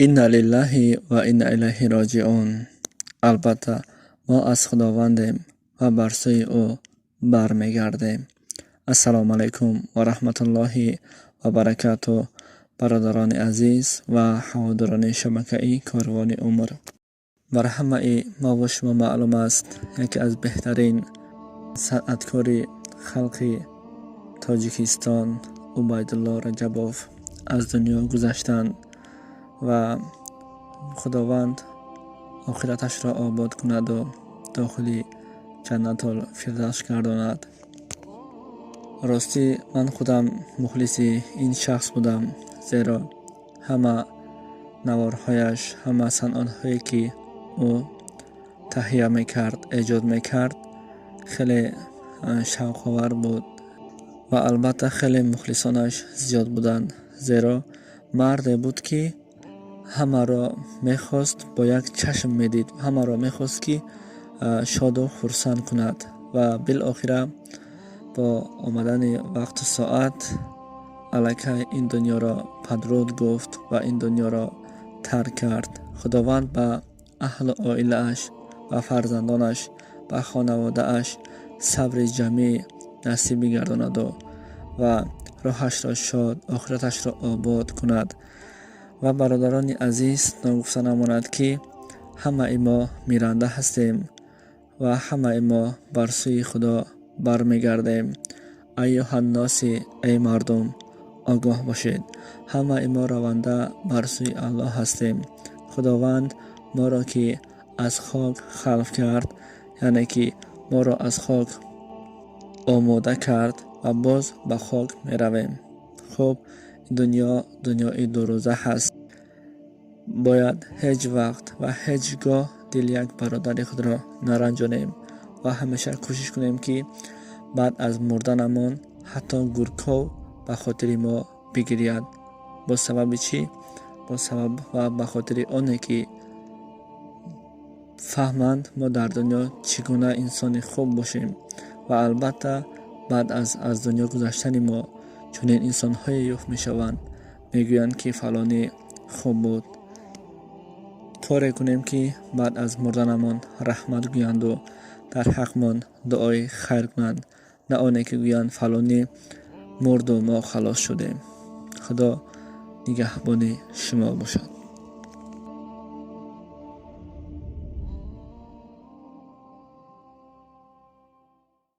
Инна лиллаҳи ва инна илайҳи роҷиун. Албатта, мо аз Худовандем ва бар сӯи ӯ бармегардем. Ассалому алайкум ва раҳматуллоҳи ва баракату, бародарони азиз ва ҳаводорони шабакаи Корвони умр. Бар ҳамаи мову шумо маълум аст, яке аз беҳтарин санъаткори халқи Тоҷикистон Убайдулло Раҷабов аз дунё гузаштанд ва Худованд охираташро обод кунаду дохили Ҷаннатул Фирдавс гардонад. Ростӣ, ман худам мухлиси ин шахс будам, зеро ҳама наворҳояш, ҳама санъатҳое, ки ӯ таҳия мекард, эҷод мекард, хеле шавқовар буд ва албатта хеле мухлисонаш зиёд буданд, зеро марде буд, ки ҳамаро мехост бо як чашм медид, ҳамаро мехост, ки шоду хурсанд кунад. Ва билохира бо омадани вақту соат аллакай ин дунёро падруд гуфт ва ин дунёро тарк кард. Худованд ба аҳлу оилааш, ба фарзандонаш, ба хонаводааш сабри ҷамил насиб бигардонаду ва роҳашро шод, охираташро обод кунад. Ва бародарони азиз, ногуфта намонад, ки ҳамаи мо миранда ҳастем ва ҳамаи мо бар сӯи Худо бармегардем. Айюҳанноси, эй мардум, огоҳ бошед, ҳамаи мо раванда бар сӯи Аллоҳ ҳастем. Худованд моро, ки аз хок халқ кард, яъне ки моро аз хок омода кард ва боз ба хок меравем. Хуб, дунё дунёи дурӯза ҳаст. Бояд ҳеҷ вақт ва ҳеҷ гоҳ дили як бародари худро наранҷонем ва ҳамеша кӯшиш кунем, ки баъд аз мурданамон ҳатто гургҳо ба хотири мо бигирияд. Бо сабаби чӣ? Бо сабаб ва ба хотири оне, ки фаҳманд, мо дар дунё чӣ гуна инсони хуб бошем. Ва албатта, баъд аз дунё гузаштани мо чунин инсонҳое ёфт мешаванд, мегӯянд, ки фалонӣ хуб буд. Коре кунем, ки баъд аз мурданамон раҳмат гӯянду дар ҳаққмон дуои хайр кунанд, на оне ки гӯянд: «Фалонӣ мурду мо халос шудем». Худо нигаҳбони шумо бошад.